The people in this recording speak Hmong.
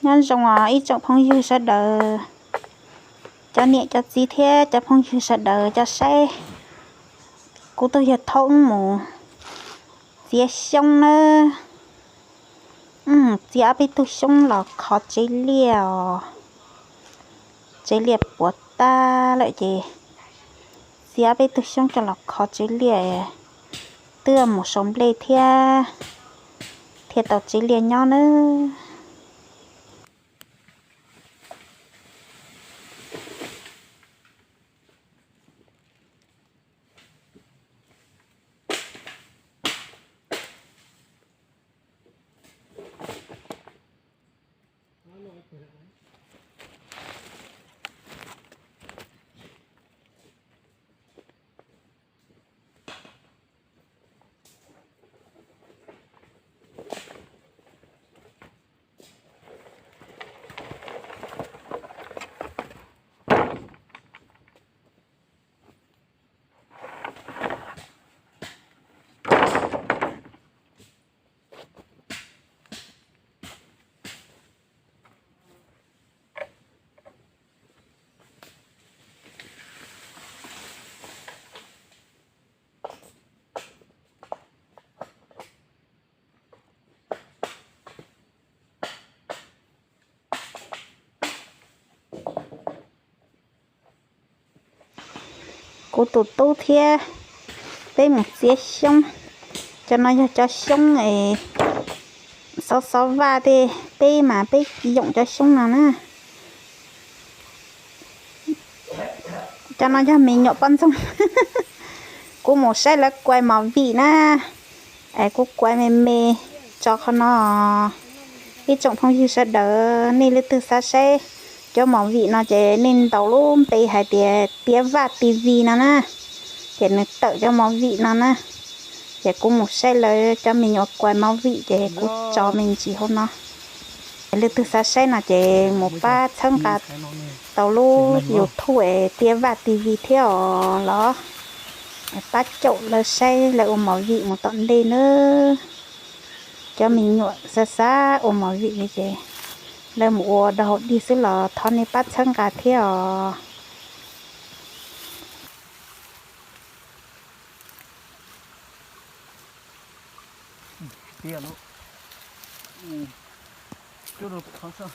Nyob zoo os ib tsoom phooj ywg sawv daws, cov niam cov txiv thiab cov phooj ywg sawv daws cov saib. Kuv tus yawg thaub mus txiav xyoob nawb. Txiav ob peb tug xyoob los kho tsev liaj os. Tsev liaj puas tag lawm ces txiav ob peb tug xyoob coj los kho tsev liaj, twb mus sau nplej thiab, thiaj tau tsev liaj nyob nawb. Kuv tus tub thiab peb mus txiav xyoob. Cov no yog cov xyoob es xov xov vaj tej, peb mas peb yoom cov xyoob no na. Cov no yog me nyuam poj ntxoog. Kuv mus saib lawv kuaib mos vim na, es kuv kuaib me me tso qhov no. Ib tsoom phooj ywg sawv daws, nej leej twg xav saib cov mos vim no ces nej ntaus lub npe hais tias Tiav Vaj T V no na, ces nws tawm cov mos vim no na. Ces kuv mus saib lawv cov me nyuam kuaib mos vim ces kuv tso me ntsis hauv no. Leej twg xav saib no ces mus pab txhawb nqa tau lub YouTube es Tiav Vaj T V thiab os los. Pab caum lawv saib lawv ua mos vim mus tom ntej nawb. Cov me nyuam xav xav ua mos vim li ces lawv mus ua rau hauv dig xwb los thov nej pab txhawb nqa thiab os. Tiag lub, coj rau qhov soj.